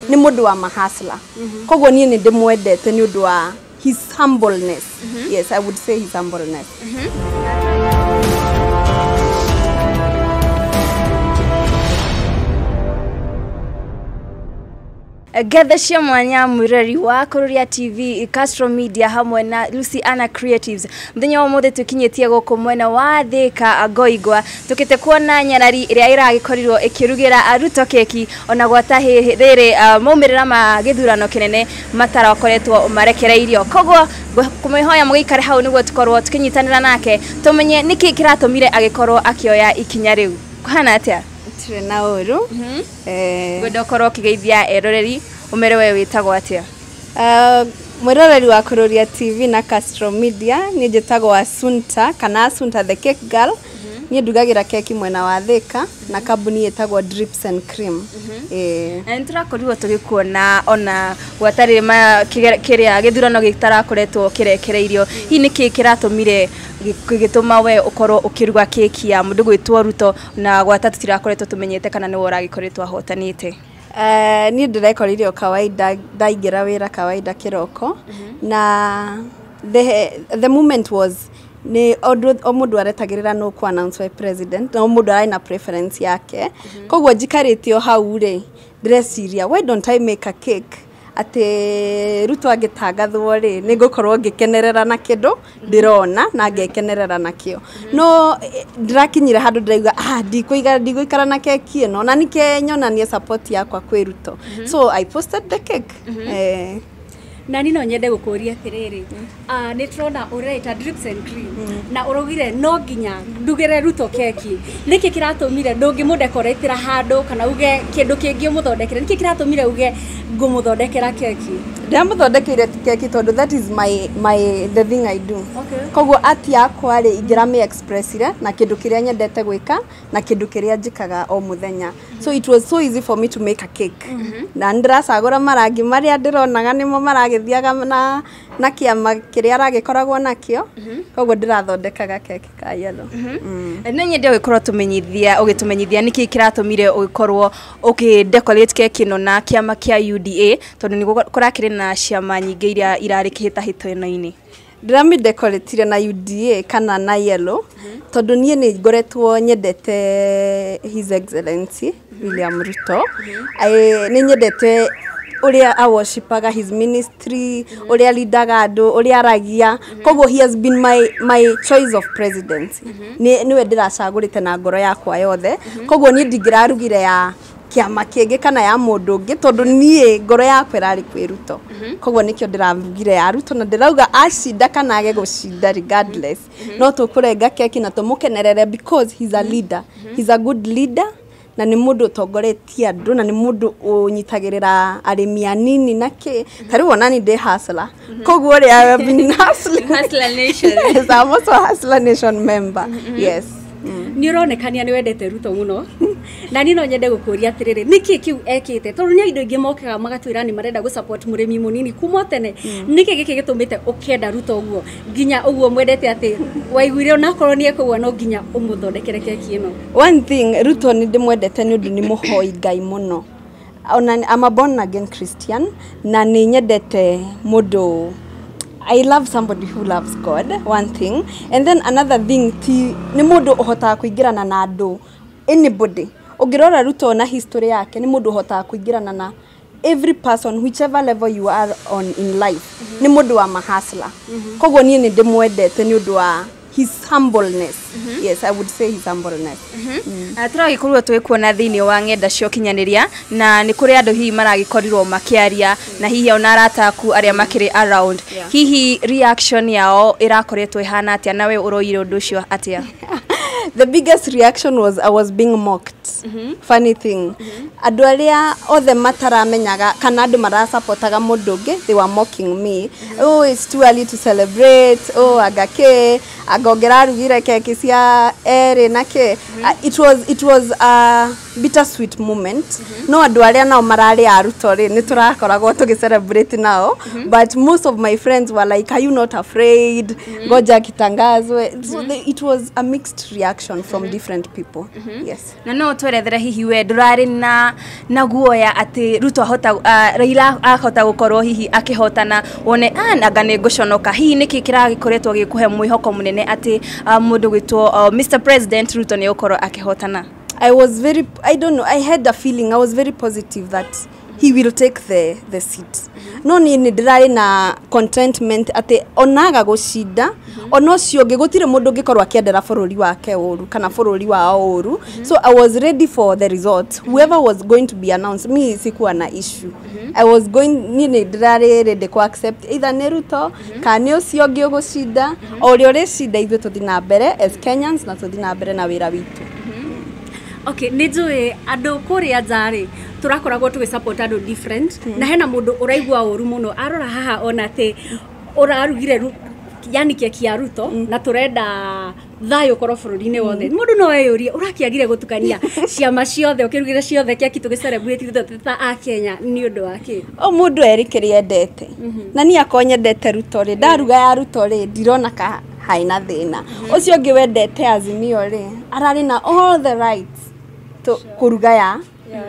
Nĩ mũndũ wa mahustler. Koguo niĩ nĩ ndĩmwendete nĩ ũndũ wa his humbleness. Yes, I would say his humbleness. Ngethe cia mwanya mwireri wa Kururia TV, Castro Media hamwe na Lucy Anna Creatives. Muthenya wa mũthĩ tukinyĩtie gũkũ mwena wa Thika Ngoingwa, tukite kuona nyarari ĩrĩa ĩragĩkorirwo ĩkĩrugĩra Ruto keki ona gwata rĩrĩ maumĩrĩra ma gĩthurano kĩnene matarakoretwo marekereirio. Koguo kũmĩhoya mũgĩikare hau nĩguo tũkorwo tũkĩnyitanĩra nake tũmenye nĩkĩ kĩratũmire agĩkorwo akĩoya ikinya rĩu. Kũhana atĩa? Tũrĩ na ũru. Ngwenda ũkorwo ũkĩgeithia eroreri ũmere we wĩtagwo atĩa? Mwĩroreri wa Kururia TV na Castro Media, niĩ njĩtagwo Asunta kana Asunta the Cake Girl. Niĩ ndugagĩra keki mwena wa Thika na kambuni ĩtagwo Drips and Cream. Na nĩtũrakorirwo tũgĩkuona ona gwatarĩ kĩrĩa gĩthurano gĩtarakoretwo kĩrekereirio. Hihi nĩkĩ kĩratũmire gĩgĩtũma we ũkorwo ũkĩruga keki ya mũndũ gwĩtwo Ruto na gwata tũtirakoretwo tũmenyete kana nĩwe ũragĩkoretwo ahotanĩte? Niĩ ndĩrekorire o kawaida, ndaingĩra wĩra kawaida kĩroko, na the moment was nĩ o mũndũ aretagĩrĩra no kũ announce we president, na o mũndũ arĩ na preference yake. Koguo njikarĩte o hau rĩ, ndĩreciria why don't I make a cake atĩ Ruto angĩtangathwo rĩ, nĩ ngũkorwo ngĩkenerera na kĩndũ ndĩrona na ngekenerera nakĩo. No ndĩrakinyire handũ ndĩrauga ndigũikara na keki ĩno na nike nyonanie support yakwa kwĩ Ruto. So I posted the cake. Na niĩ no nyende gũkũria atĩrĩrĩ, nĩ tũrona ũreita Drips and Cream na ũraugire no nginya ndugĩre Ruto keki. Nĩkĩ kĩratũmire ndũngĩmũdekoratĩra handũ kana uge kĩndũ kĩngĩ ũmũthondekere? Nĩkĩ kĩratũmire uge ngũmũthondekera keki? Ndĩramũthondekeire keki tondũ that is my the thing I do. Koguo art yakwa rĩ, ingĩramĩ expressire na kĩndũ kĩrĩa nyendete gwĩka na kĩndũ kĩrĩa njĩkaga o mũthenya. So it was so easy for me to make a cake. Na ndĩracagũra marangi marĩa ndĩronaga nĩmo maragĩthiaga na kĩama kĩrĩa aragĩkoragwo nakĩo. Koguo ndĩrathondekaga keki ka yellow. No nyende ũgĩkorwo ũgĩtũmenyithia nĩkĩ kĩratũmire ũgĩkorwo ũkĩ-decorate keki ĩno na kĩama kĩa UDA, tondũ nĩ kũrakĩrĩ na ciama nyingĩ iria irarĩ kĩhĩtahĩtano-inĩ. Ndĩramĩdecoratire na UDA kana na yellow tondũ niĩ nĩ ngoretwo nyendete His Excellency William Ruto. Nĩ nyendete ũrĩa aworshipaga his ministry, ũrĩa leadaga andũ, ũrĩa aragia. Koguo he has been my choice of presidency. Nĩwe ndĩracagũrĩte na ngoro yakwa yothe. Koguo niĩ ndingĩrarugire ya kĩama kĩngĩ kana ya mũndũ ũngĩ tondũ niĩ ngoro yakwa ĩrarĩ kwĩ Ruto. Koguo nĩkĩo ndĩrarugire ya Ruto na ndĩrauga acinda kana age gũcinda regardless. No tũkũrenga keki na tũmũkenerere because he's a leader. He's a good leader. Na nĩ mũndũ ũtongoretie andũ na nĩ mũndũ ũnyitagĩrĩra arĩmi anini na kĩ. Ta rĩu ona niĩ ndĩ hustler. Koguo rĩ, I have been hustling. Hustler Nation. Yes, I'm also a Hustler Nation member. Yes. Nĩ ũronekania nĩ wendete Ruto mũno. Na niĩ no nyende gũkũria atĩrĩrĩ, nĩkĩ kĩu ekĩte? Tondũ nĩ indo ingĩ mokaga magatwĩra nĩ marenda gũ support mũrĩmi mũnini kuma tene. Nĩkĩ gĩkĩ gĩtũmĩte ũkenda Ruto ũguo nginya ũguo mwendete atĩ waiguire onakorwo nĩ ekũgua no nginya ũmũthondekere keki ĩno? One thing, Ruto nĩ ndĩmwendete nĩ ũndũ nĩ mũhoi Ngai mũno. Ona I'm a born again Christian na nĩ nyendete mũndũ. I love somebody who loves God, one thing. And then another thing, ti nĩ mũndũ ũhotaga kũingĩrana na andũ, anybody. Ũngĩrora Ruto na history yake, nĩ mũndũ ũhotaga kũingĩrana na every person, whichever level you are on in life. Nĩ mũndũ wa mahustler. Koguo niĩ nĩ ndĩmwendete nĩ ũndũ wa his humbleness. Yes, I would say his humbleness. Tũragĩkorirwo tũgĩkuona thĩinĩ wa ng'enda cia ũkinyanĩria na nĩ kũrĩ andũ hihi maragĩkorirwo makĩaria na hihi ona arata aku arĩa makĩrĩ around. Hihi reaction yao ĩrakoretwo ĩhana atĩa na we ũroire ũndũ ũcio atĩa? The biggest reaction was I was being mocked. Funny thing. Andũ arĩa othe mataramenyaga kana andũ marasupportaga mũndũ ũngĩ, they were mocking me. Oh, it's too early to celebrate. Oh, agake. Anga ũngĩrarugire keki cia erĩ na kĩ. It was a bittersweet moment, no andũ arĩa nao mararĩ a Ruto rĩ, nĩ tũrakoragwo tũgĩ celebrate nao, but most of my friends were like, "Are you not afraid? Ngoja kitangazwe." So it was a mixed reaction from different people, yes. Na no twerethere hihi we ndũrarĩ na guoya atĩ Ruto ahota, Raila ahota gũkorwo hihi akĩhotana, wone anga nĩ ngũconoka? Hihi nĩkĩ kĩragĩkoretwo gĩkũhe mwĩhoko mũnene atĩ mũndũ gwĩtwo Mr President Ruto nĩ gũkorwo akĩhotana? I was very, I don't know, I had a feeling, I was very positive that he will take the seat. No niĩ nĩ ndĩrarĩ na contentment atĩ onaga gũcinda ona ũcio ũngĩ, gũtirĩ mũndũ ũngĩkorwo akĩendera bũrũri wake ũru kana bũrũri wao ũru. So I was ready for the result, whoever was going to be announced. Mi sikuwa na issue. I was going, niĩ nĩ ndĩrarĩ ready ku accept either nĩ Ruto kana nĩ ũcio ũngĩ ũgũcinda. O ũrĩa ũrĩcinda, ithuĩ tũthiĩ na mbere as Kenyans na tũthiĩ na mbere na wĩra witũ. Okay, nä njå andå kå rä a nja rä tå rakoragwo tå gä support andå different, na hena må ndå å raigua å ru må no arora haha ona atä å rarugire yani keki ya Ruto, na tũrenda thayũ ũkorwo bũrũri-inĩ wothe. Mũndũ no eyũrie, ũrakĩagire gũtukania ciama ciothe, ũkĩrugire ciothe keki, tũgĩ celebrate ithuothe ta a Kenya, nĩ ũndũ wa kĩ? O mũndũ erĩ kĩrĩa endete, na niĩ akorwo nyendete Ruto rĩ, ndaruga ya Ruto rĩ, ndirona ka haina thĩna. Ũcio ũngĩ wendete Azimio rĩ, ararĩ na all the rights to kũruga ya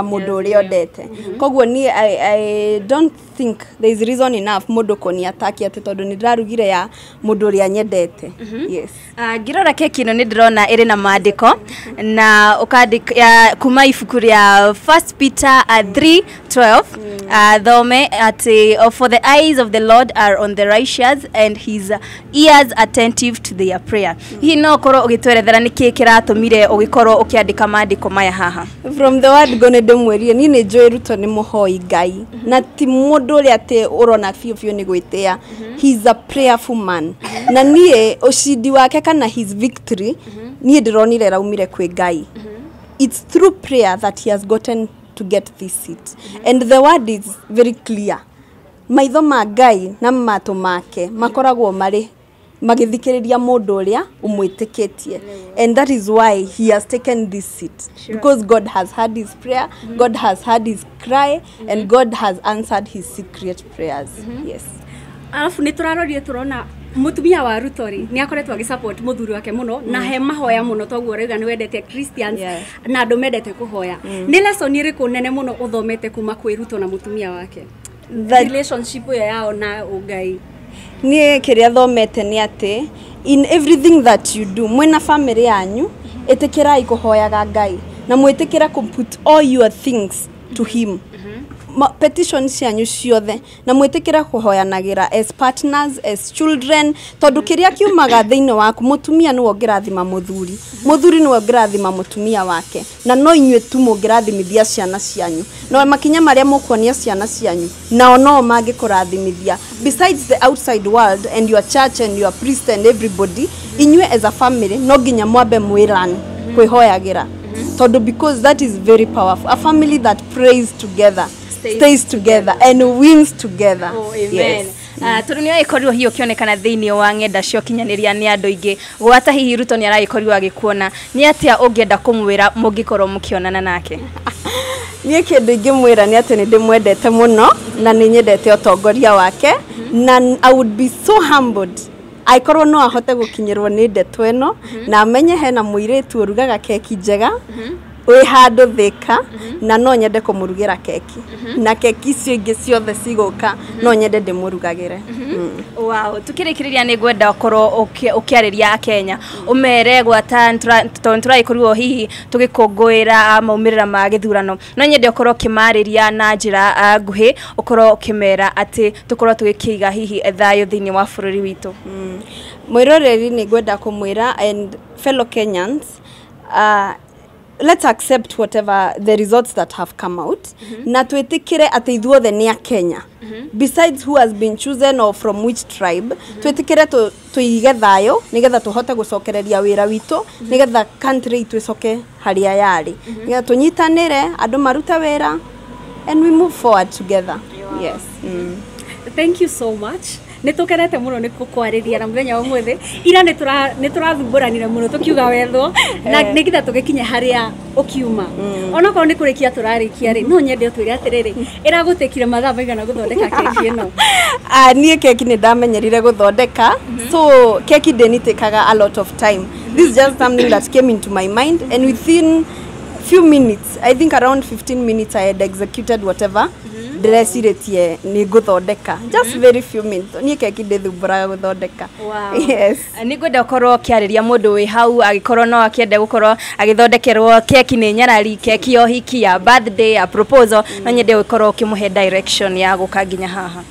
mũndũ ũrĩa ondete. Koguo niĩ I don't think there is reason enough mũndũ kũni ataki atĩ tondũ nĩ ndĩrarugire ya mũndũ ũrĩa nyendete, yes. Ngĩrora keki ĩno nĩ ndĩrona ĩrĩ na maandĩko na ũkandĩka ya kuma ibuku rĩa First Peter 3:12, thome atĩ, "Oh, for the eyes of the Lord are on the righteous and his ears attentive to their prayer." Hihi no ũkorwo ũgĩtwerethera nĩkĩ kĩratũmire ũgĩkorwo ũkĩandĩka maandĩko maya haha? From the word go, nĩ ndĩmwĩrire niĩ nĩ njũĩ Ruto nĩ mũhoi Ngai, na ti mũndũ ũrĩa atĩ ũrona biũ biũ nĩ gwĩtĩa. He is a prayerful man, na niĩ ũcindi wake kana his victory, niĩ ndĩronire raumire kwĩ Ngai. It's through prayer that he has gotten to get this seat, and the word is very clear: maitho ma Ngai na matũ make makoragwo marĩ magĩthikĩrĩria mũndũ ũrĩa ũmwĩtĩkĩtie, and that is why he has taken this seat, because God has heard his prayer, God has heard his cry, and God has answered his secret prayers, yes. Arabu nä tå rarorire tå rona mutumia wa Ruto rĩ, nĩ akoretwo agĩ support mũthuri wake mũno na he mahoya mũno, toguo ũrauga nĩ wendete Christians na andũ mendete kũhoya. Nĩ lesson ĩrĩkũ nene mũno ũthomete kuma kwĩ Ruto na mũtumia wake, relationship ĩyo yao na ũngai? Niĩ kĩrĩa thomete nĩ atĩ in everything that you do mwĩna family yanyu, ĩtĩkĩrai kũhoyaga Ngai na mwĩtĩkĩre kũ put all your things to him, petition cianyu ciothe, na mwĩtĩkĩre kũhoyanagĩra as partners, as children, tondũ kĩrĩa kiumaga thĩinĩ waku, mũtumia nĩwe ũngĩrathima mũthuri, mũthuri nĩwe ũngĩrathima mũtumia wake, na no inyuĩ tu mũngĩrathimithia ciana cianyu. Na makinya marĩa mũkuonia ciana cianyu, nao no mangĩkũrathimithia. Besides the outside world and your church and your priest and everybody, inyuĩ as a family no nginya mwambe mwĩrane kwĩhoyagĩra, tondũ because that is very powerful. A family that prays together stays together and wins together. Oh, amen. Yes. Tondũ nĩ agĩkorirwo hihi ũkĩonekana thĩinĩ wa ng'enda cia ũkinyanĩria nĩ andũ aingĩ, gwata hihi Ruto nĩ aragĩkorirwo agĩkuona, nĩ atĩa ũngĩenda kũmwĩra mũngĩkorwo mũkĩonana nake? Niĩ kĩndũ ingĩmwĩra nĩ atĩ nĩ ndĩmwendete mũno na nĩ nyendete ũtongoria wake, na I would be so humbled angĩkorwo no ahote gũkinyĩrwo nĩ ndeto ĩno na amenye hena mũirĩtu ũrugaga keki njega wĩ handũ Thĩka, na no nyende kũmũrugĩra keki, na keki icio ingĩ ciothe cigũka no nyende ndĩmũrugagĩre. Wow, tukĩrĩkĩrĩria nĩ ngwenda ũkorwo ũkĩarĩria akenya, ũmere gwata tondũ nĩtũragĩkorirwo hihi tũgĩkũngũĩra maumĩrĩra ma gĩthurano, no nyende ũkorwo ũkĩmarĩria na njĩra nguhĩ, ũkorwo ũkĩmera atĩ tũkorwo tũgĩkĩiga hihi thayũ thĩinĩ wa bũrũri witũ. Mwĩroreri, nĩ ngwenda kũmwĩra and fellow Kenyans, let's accept whatever the results that have come out, na twĩtĩkĩre atĩ ithuothe nĩ a Kenya, besides who has been chosen or from which tribe. Twĩtĩkĩre tũige thayũ nĩgetha tũhote gũcokereria wĩra witũ, nĩgetha country itũ ĩcoke harĩa yarĩ, nĩgetha tũnyitanĩre, andũ marute wĩra and we move forward together, yes. Thank you so much. Nĩ tũkenete mũno nĩ gũkwarĩria na mũthenya wa ũmũthĩ. Ira nĩ tũrathumbũranire mũno tũkiuga wethwo na nĩgetha tũgĩkinye harĩa ũkiuma. Onokorwo nĩ kũrĩkia tũrarĩkia rĩ, no nyende ũtwĩre atĩrĩrĩ, ĩragũtĩkire mathaa maigana gũthondeka keki ĩno? Ah, niĩ keki nĩ ndamenyerire gũthondeka, so keki ndĩnitĩkaga a lot of time. This is just something that came into my mind, and within few minutes, I think around 15 minutes, I had executed whatever ndĩrecirĩtie nĩ ngũthondeka. Just very few minutes. Niĩ keki ndĩthumbũraga gũthondeka. Yes. Nĩ ngwenda ũkorwo ũkĩarĩria mũndũ wĩ hau, agĩkorwo no akĩende gũkorwo agĩthondekerwo keki nĩ Nyarari, keki ya ũhiki, ya birthday, ya proposal, no nyende ũkorwo ũkĩmũhe direction ya gũka nginya haha.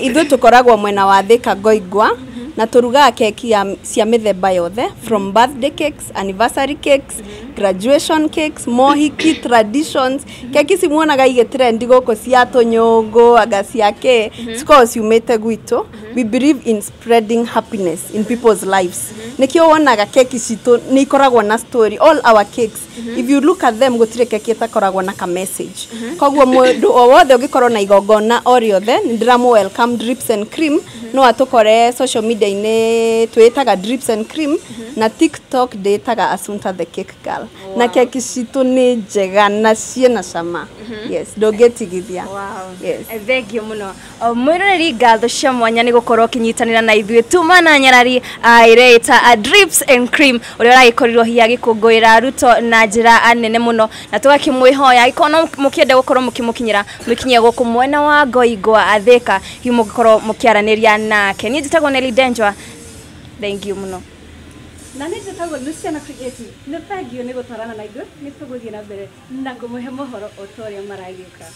Ithuĩ tũkoragwo mwena wa Thika Ngoingwa, na tũrugaga keki ya, cia mĩthemba yothe, from birthday cakes, anniversary cakes, graduation cakes, mohiki, traditions. Keki ici muonaga igĩtrendi gũkũ cia tũnyũngũ anga cia kĩ, cikoragwo ciumĩte gwitũ. We believe in spreading happiness in people's lives. Nĩkĩo wonaga keki citũ nĩ ikoragwo na story. All our cakes, if you look at them, gũtirĩ keki ĩtakoragwo na ka message. Koguo mũndũ o wothe ũngĩkorwo na igongona o rĩothe, nĩ ndĩramũ welcome Drips and Cream. No atũkore social media-inĩ, twĩtaga Drips and Cream, na TikTok ndĩtaga Asunta the Cake Girl. Na keki citũ nĩ njega na ciĩna cama. Yes, ndũngĩtigithia. Yes. Thengio mũno. Mwĩroreri, ngatho cia mwanya nĩ gũkorwo ũkĩnyitanĩra na ithuĩ tuma na Nyarari ĩreĩta Drips and Cream, ũrĩa ũragĩkorirwo hihi agĩkũngũĩra Ruto na njĩra nene mũno, na tũgakĩmwĩhoya angĩkorwo no mũkĩenda gũkorwo mũkĩmũkinyĩra, mũkinyie gũkũ mwena wa Ngoingwa Thĩka, hihi mũngĩkorwo mũkĩaranĩria nake. Niĩ njĩtagwo Nelly Denjwa, thank you mũno. Na nĩ njĩtagwo Luciana Creative. Nĩ thengio nĩ gũtwarana na ithuĩ. Nĩ tũgũthiĩ na mbere na kũmũhe mohoro o ta ũrĩa maragĩũka.